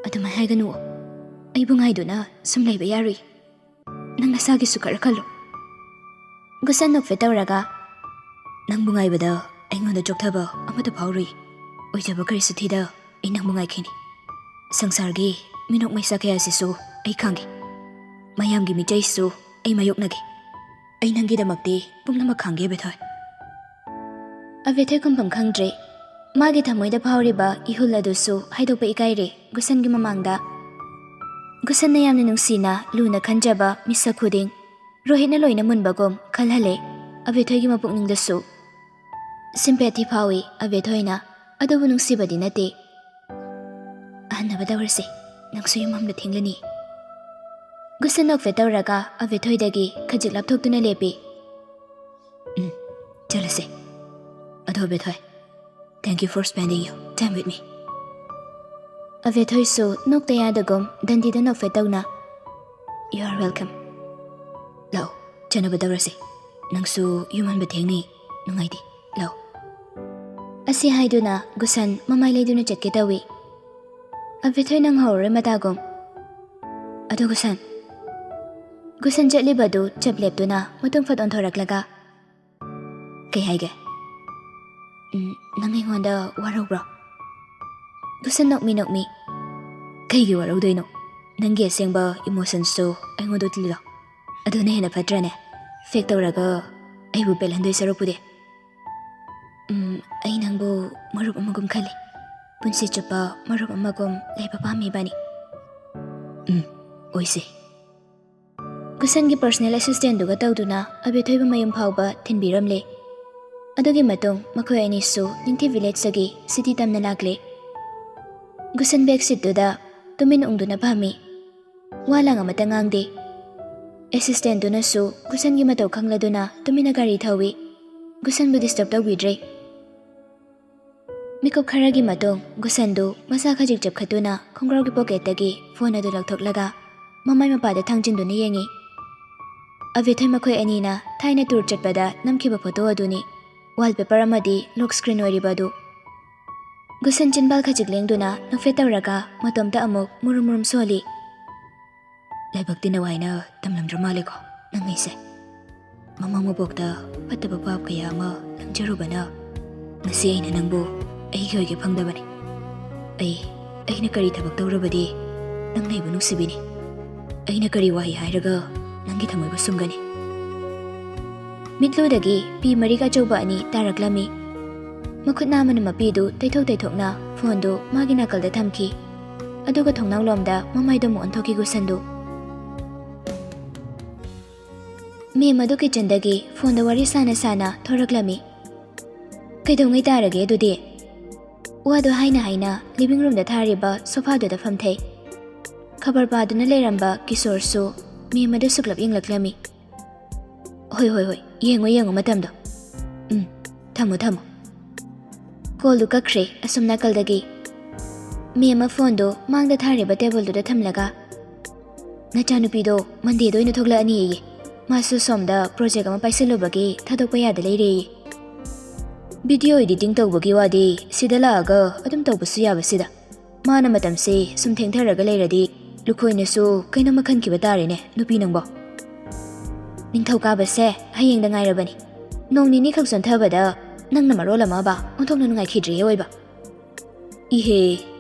ꯑꯗꯨꯃꯥꯏ ꯍꯥꯏꯒꯅꯨ꯫ ꯑꯩꯕꯨ ꯉꯥꯏꯗꯨꯅ ꯁꯨꯝ ꯂꯩꯕ ꯌꯥꯔꯣꯏ꯫ ꯅꯪ ꯅꯁꯥꯒꯤꯁꯨ ꯈꯔ ꯈꯜꯂꯨ꯫ ꯒꯨꯁꯟ ꯅꯣꯛꯐꯦꯠ ꯇꯧꯔꯒ, ꯅꯪꯕꯨ ꯉꯥꯏꯕꯗ ꯑꯩꯉꯣꯟꯗ ꯆꯣꯛꯊꯕ ꯑꯃꯠꯇ ꯐꯥꯎꯔꯨꯏ꯫ ꯑꯣꯏꯖꯕ ꯀꯔꯤꯁꯨ ꯊꯤꯗ ꯑꯩ ꯅꯪꯕꯨ ꯉꯥꯏꯈꯤꯅꯤ꯫ ꯁꯪꯁꯥꯔꯒꯤ ꯃꯤꯅꯣꯛ ꯃꯩꯁꯥ ꯀꯌꯥꯁꯤꯁꯨ ꯑꯩ ꯈꯥꯡꯒꯦ꯫ ꯃꯌꯥꯝꯒꯤ ꯃꯤꯆꯩꯁꯨ ꯑꯩ ꯃꯥꯌꯣꯛꯅꯒꯦ꯫ ꯑꯩ ꯅꯪꯒꯤꯗꯃꯛꯇꯤ ꯄꯨꯝꯅꯃꯛ ꯈꯥꯡꯒꯦ, ꯑꯕꯦꯊꯣꯏ꯫ ꯑꯕꯦꯊꯣꯏ ꯈꯨꯝꯐꯝ ꯈꯪꯗ꯭ꯔꯦ꯫ ꯃꯥꯒꯤ ꯊꯃꯣꯏꯗ ꯐꯥꯎꯔꯤꯕ ꯏꯍꯨꯜ ꯑꯗꯨꯁꯨ ꯍꯥꯏꯗꯣꯛꯄ ꯏꯀꯥꯏꯔꯦ ꯒꯨꯁꯟꯒꯤ ꯃꯃꯥꯡꯗ꯫ ꯒꯨꯁꯟꯅ ꯌꯥꯝꯅ ꯅꯨꯡꯁꯤꯅ ꯂꯨꯅ ꯈꯟꯖꯕ ꯃꯤꯁꯛ ꯈꯨꯗꯤꯡ ꯔꯣꯍꯤꯠꯅ ꯂꯣꯏꯅ ꯃꯨꯟꯕꯒꯨꯝ ꯈꯜꯍꯜꯂꯦ ꯑꯕꯦꯊꯣꯏꯒꯤ ꯃꯄꯨꯛꯅꯤꯡꯗꯁꯨ꯫ ꯁꯤꯝꯄꯦꯊꯤ ꯐꯥꯎꯏ ꯑꯕꯦꯊꯣꯏꯅ, ꯑꯗꯨꯕꯨ ꯅꯨꯡꯁꯤꯕꯗꯤ ꯅꯠꯇꯦ꯫ ꯑꯍꯟꯅꯕ ꯇꯧꯔꯁꯤ, ꯅꯪꯁꯨ ꯌꯨꯝ ꯍꯟꯕ ꯊꯦꯡꯂꯅꯤ꯫ ꯒꯨꯁꯟ ꯅꯣꯛꯐꯦꯠ ꯇꯧꯔꯒ ꯑꯕꯦꯊꯣꯏꯗꯒꯤ ꯈꯖꯤꯛ ꯂꯥꯞꯊꯣꯛꯇꯨꯅ ꯂꯦꯞꯄꯤ꯫ ꯎꯝ, ꯆꯠꯂꯁꯦ꯫ ꯑꯗꯣ ꯑꯕꯦꯊꯣꯏ, thank you for spending your time with me꯫ ꯑꯕꯦꯊꯣꯏꯁꯨ ꯅꯣꯛꯇ ꯌꯥꯗꯒꯨꯝ ꯗꯟꯗꯤꯗ ꯅꯣꯛꯐꯦꯠ ꯇꯧꯅ, "You are welcome꯫ ꯂꯥꯛꯑꯣ, ꯆꯥꯅꯕ ꯇꯧꯔꯁꯦ꯫ ꯅꯪꯁꯨ ꯌꯨꯝ ꯍꯟꯕ ꯊꯦꯡꯅꯤ, ꯅꯨꯡꯉꯥꯏꯇꯦ꯫ ꯂꯥꯛꯑꯣ꯫" ꯑꯁꯤ ꯍꯥꯏꯗꯨꯅ ꯒꯨꯁꯟ ꯃꯃꯥꯏ ꯂꯩꯗꯨꯅ ꯆꯠꯀꯦ ꯇꯧꯏ꯫ ꯑꯕꯦꯊꯣꯏ ꯅꯪꯍꯧꯔꯔꯣꯏ ꯃꯇꯥꯒꯨꯝ꯫ "ꯑꯗꯣ ꯒꯨꯁꯟ꯫" ꯒꯨꯁꯟ ꯆꯠꯂꯤꯕꯗꯨ ꯆꯞ ꯂꯦꯞꯇꯨꯅ ꯃꯇꯨꯡ ꯐꯠ ꯑꯣꯟꯊꯣꯔꯛꯂꯒ, "ꯀꯩ ꯍꯥꯏꯒꯦ? ꯎꯝ, ꯅꯪ ꯑꯩꯉꯣꯟꯗ ꯋꯥꯔꯧꯕ꯭ꯔꯣ?" ꯒꯨꯁꯟ ꯅꯣꯛꯃꯤ ꯅꯣꯛꯃꯤ, "ꯀꯩꯒꯤ ꯋꯥꯔꯧꯗꯣꯏꯅꯣ? ꯅꯪꯒꯤ ꯑꯁꯦꯡꯕ emotionsꯇꯨ ꯑꯩꯉꯣꯟꯗ ꯎꯠꯂꯤꯗꯣ꯫ ꯑꯗꯨꯅ ꯍꯦꯟꯅ ꯐꯠꯇ꯭ꯔꯅꯦ? Fake ꯇꯧꯔꯒ ꯑꯩꯕꯨ ꯄꯦꯜꯍꯟꯗꯣꯏ ꯁꯔꯨꯛꯄꯨꯗꯤ꯫ ꯎꯝ, ꯑꯩ ꯅꯪꯕꯨ ꯃꯔꯨꯞ ꯑꯃꯒꯨꯝ ꯈꯜꯂꯤ꯫ ꯄꯨꯟꯁꯤ ꯆꯨꯞꯄ ꯃꯔꯨꯞ ꯑꯃꯒꯨꯝ ꯂꯩꯕ ꯄꯥꯝꯃꯤ ꯏꯕꯥꯅꯤ꯫" "ꯎꯝ, ꯑꯣꯏꯁꯦ꯫" ꯒꯨꯁꯟꯒꯤ personal assistantꯗꯨꯒ ꯇꯧꯗꯨꯅ ꯑꯕꯦꯊꯣꯏꯕꯨ ꯃꯌꯨꯝ ꯐꯥꯎꯕ ꯊꯤꯟꯕꯤꯔꯝꯂꯦ꯫ ꯑꯗꯨꯒꯤ ꯃꯇꯨꯡ ꯃꯈꯣꯏ ꯑꯅꯤꯁꯨ ꯅꯤꯡꯊꯤ villageꯇꯒꯤ city ꯇꯝꯅ ꯂꯥꯛꯂꯦ꯫ ꯒꯨꯁꯟ back seatꯇꯨꯗ ꯇꯨꯃꯤꯟ ꯎꯪꯗꯨꯅ ꯐꯝꯃꯤ꯫ ꯋꯥ ꯂꯥꯡ ꯑꯃꯠꯇ ꯉꯥꯡꯗꯦ꯫ Assistantꯗꯨꯅꯁꯨ ꯒꯨꯁꯟꯒꯤ ꯃꯇꯧ ꯈꯪꯂꯗꯨꯅ ꯇꯨꯃꯤꯟꯅ ꯒꯥꯔꯤ ꯊꯧꯏ꯫ ꯒꯨꯁꯟꯕꯨ disturb ꯇꯧꯕꯤꯗ꯭ꯔꯦ꯫ ꯃꯤꯀꯨꯞ ꯈꯔꯒꯤ ꯃꯇꯨꯡ ꯒꯨꯁꯟꯗꯨ ꯃꯁꯥ ꯈꯖꯤꯛ ꯆꯞꯈꯠꯇꯨꯅ ꯈꯣꯡꯒ꯭ꯔꯥꯎꯒꯤ pocketꯇꯒꯤ phone ꯑꯗꯨ ꯂꯧꯊꯣꯛꯂꯒ ꯃꯃꯥꯏ ꯃꯄꯥꯗ ꯊꯥꯡꯖꯤꯟꯗꯨꯅ ꯌꯦꯡꯉꯤ꯫ ꯑꯕꯦꯊꯣꯏ ꯃꯈꯣꯏ ꯑꯅꯤꯅ ꯊꯥꯏꯅ tour ꯆꯠꯄꯗ ꯅꯝꯈꯤꯕ photo ꯑꯗꯨꯅꯤ꯫ Wallpaper ꯑꯃꯗꯤ lock screen ꯑꯣꯏꯔꯤꯕ ꯑꯗꯨ꯫ ꯒꯨꯁꯟ ꯆꯤꯟꯕꯥꯜ ꯈꯖꯤꯛ ꯂꯦꯡꯗꯨꯅ ꯅꯣꯛꯐꯦꯠ ꯇꯧꯔꯒ ꯃꯇꯣꯝꯇ ꯑꯃꯨꯛ ꯃꯨꯔꯨꯝ ꯃꯨꯔꯨꯝ ꯁꯣꯜꯂꯤ꯫ "ꯂꯥꯏꯕꯛ ꯇꯤꯟꯅꯧ ꯍꯥꯏꯅ ꯇꯝꯂꯝꯗ꯭ꯔ ꯃꯥꯜꯂꯦꯀꯣ ꯅꯪ ꯑꯩꯁꯦ꯫ ꯃꯃꯥ ꯃꯕꯣꯛꯇ ꯐꯠꯇꯕ ꯄꯥꯞ ꯀꯌꯥ ꯑꯃ ꯂꯪꯖꯔꯨꯕꯅ ꯉꯁꯤ ꯑꯩꯅ ꯅꯪꯕꯨ ꯑꯩꯒꯤ ꯑꯣꯏꯒꯦ ꯐꯪꯗꯕꯅꯤ꯫ ꯑꯩ, ꯑꯩꯅ ꯀꯔꯤ ꯊꯕꯛ ꯇꯧꯔꯕꯗꯤ ꯅꯪꯅ ꯑꯩꯕꯨ ꯅꯨꯡꯁꯤꯕꯤꯅꯤ? ꯑꯩꯅ ꯀꯔꯤ ꯋꯥꯍꯩ ꯍꯥꯏꯔꯒ ꯅꯪꯒꯤ ꯊꯃꯣꯏꯕꯨ ꯁꯨꯝꯒꯅꯤ?" ꯃꯤꯠꯂꯨꯗꯒꯤ ꯄꯤ ꯃꯔꯤꯒ ꯑꯆꯧꯕ ꯑꯅꯤ ꯇꯥꯔꯛꯂꯝꯃꯤ꯫ ꯃꯈꯨꯠ ꯅꯥꯝꯃꯅ ꯃꯄꯤꯗꯨ ꯇꯩꯊꯣꯛ ꯇꯩꯊꯣꯛꯅ phoneꯗꯨ ꯃꯥꯒꯤ ꯅꯥꯀꯜꯗ ꯊꯝꯈꯤ꯫ ꯑꯗꯨꯒ ꯊꯣꯡꯅꯥꯎꯂꯣꯝꯗ ꯃꯃꯥꯏꯗꯨ ꯑꯃꯨꯛ ꯑꯣꯟꯊꯣꯛꯈꯤ ꯒꯨꯁꯟꯗꯨ꯫ Ma'am ꯑꯗꯨ kitchenꯗꯒꯤ phoneꯗ ꯋꯥꯔꯤ ꯁꯥꯅ ꯁꯥꯅ ꯊꯣꯔꯛꯂꯝꯃꯤ꯫ "ꯀꯩꯗꯧꯉꯩ ꯇꯥꯔꯒꯦ ꯑꯗꯨꯗꯤ?" ꯋꯥꯗꯨ ꯍꯥꯏꯅ ꯍꯥꯏꯅ living roomꯗ ꯊꯥꯔꯤꯕ sofaꯗꯨꯗ ꯐꯝꯊꯩ꯫ ꯈꯕꯔ ꯄꯥꯗꯨꯅ ꯂꯩꯔꯝꯕ ꯀꯤꯁꯣꯔꯁꯨ ma'am ꯑꯗꯨ ꯁꯨꯛꯂꯞ ꯌꯦꯡꯂꯛꯂꯝꯃꯤ꯫ "ꯍꯣꯏ, ꯍꯣꯏ, ꯍꯣꯏ, ꯌꯦꯡꯉꯣ, ꯌꯦꯡꯉꯣ ꯃꯇꯝꯗꯣ꯫ ꯎꯝ, ꯊꯝꯃꯣ, ꯊꯝꯃꯣ꯫" Callꯗꯨ ꯀꯛꯈ꯭ꯔꯦ ꯑꯁꯣꯝ ꯅꯥꯀꯜꯗꯒꯤ꯫ ꯃꯦꯝ ꯑꯃ ꯐꯣꯟꯗꯣ ꯃꯥꯡꯗ ꯊꯥꯔꯤꯕ ꯇꯦꯕꯜꯗꯨꯗ ꯊꯝꯂꯒ, "ꯅꯆꯥꯅꯨꯄꯤꯗꯣ ꯃꯟꯗꯦꯗ ꯑꯣꯏꯅ ꯊꯣꯛꯂꯛꯑꯅꯤꯌꯦ꯫ ꯃꯥꯁꯨ ꯁꯣꯝꯗ ꯄ꯭ꯔꯣꯖꯦꯛ ꯑꯃ ꯄꯥꯏꯁꯜꯂꯨꯕꯒꯤ ꯊꯥꯗꯣꯛꯄ ꯌꯥꯗ ꯂꯩꯔꯦꯌꯦ꯫ ꯚꯤꯗꯤꯑꯣ ꯏꯗꯤꯇꯤꯡ ꯇꯧꯕꯒꯤ ꯋꯥꯗꯤ ꯁꯤꯗ ꯂꯥꯛꯑꯒ ꯑꯗꯨꯝ ꯇꯧꯕꯁꯨ ꯌꯥꯕꯁꯤꯗ꯫ ꯃꯥꯅ ꯃꯇꯝꯁꯦ ꯁꯨꯝ ꯊꯦꯡꯊꯔꯒ ꯂꯩꯔꯗꯤ ꯂꯨꯈꯣꯏꯅꯁꯨ ꯀꯩꯅꯣꯝꯃ ꯈꯟꯈꯤꯕ ꯇꯥꯔꯦꯅꯦ ꯅꯨꯄꯤ ꯅꯪꯕꯣ꯫ ꯅꯤꯡꯊꯧꯀꯥꯕꯁꯦ ꯍꯌꯦꯡꯗ ꯉꯥꯏꯔꯕꯅꯤ꯫ ꯅꯣꯡ ꯅꯤꯅꯤ ꯈꯛ ꯆꯣꯟꯊꯕꯗ ꯅꯪꯅ ꯃꯔꯣꯜ ꯑꯃꯕ ꯑꯣꯟꯊꯣꯛꯅ ꯅꯨꯡꯉꯥꯏꯈꯤꯗ꯭ꯔꯦ ꯑꯣꯏꯕ꯫ ꯏꯍꯦ,